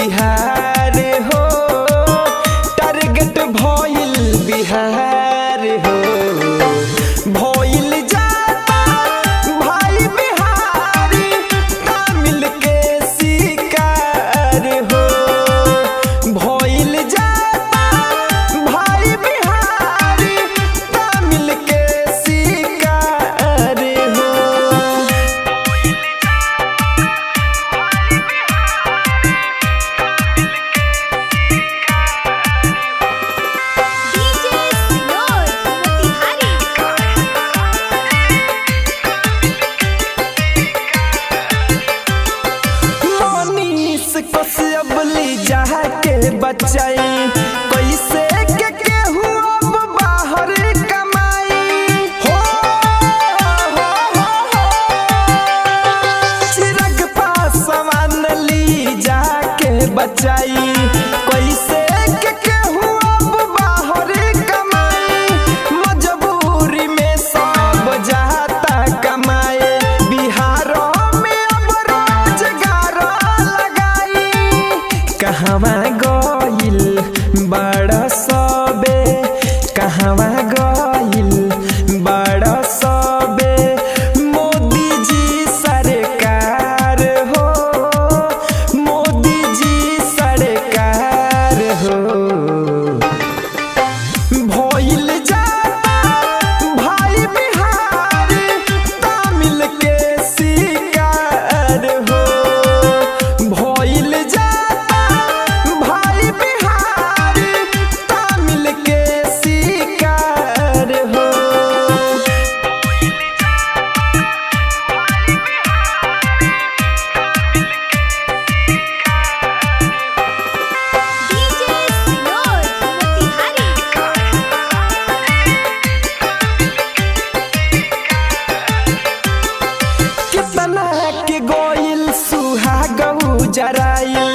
बिहार हो, टारगेट भइल बिहार हो। भइल जाता भाई बिहारी तमिल के शिकार हो, भइल जाता भाई बिहारी तमिल के शिकार हो। डीजे सिनोर मोतिहारी। मनीष कश्यप ली जाके बचाई, कैसे के केहू अब बाहर कमाई हो, हो, हो, हो। चिराग पासवान ली जाके बचाई, कैसे के केहू अब बाहर कमाई। मजबूरी में सब जाता कमाए, बिहार में अब रोजगार लगाई। कहवा गइल बड़ा सबे, कहवा गइल बड़ा सबे, मोदी जी सरकार हो, मोदी जी सरकार हो। भइल जाता भाई बिहारी तमिल के शिकार हो, भइल जाता भाई बिहारी तमिल के शिकार हो। डीजे सिनोर मोतिहारी। कितना के गोइल सुहागौ जराइल।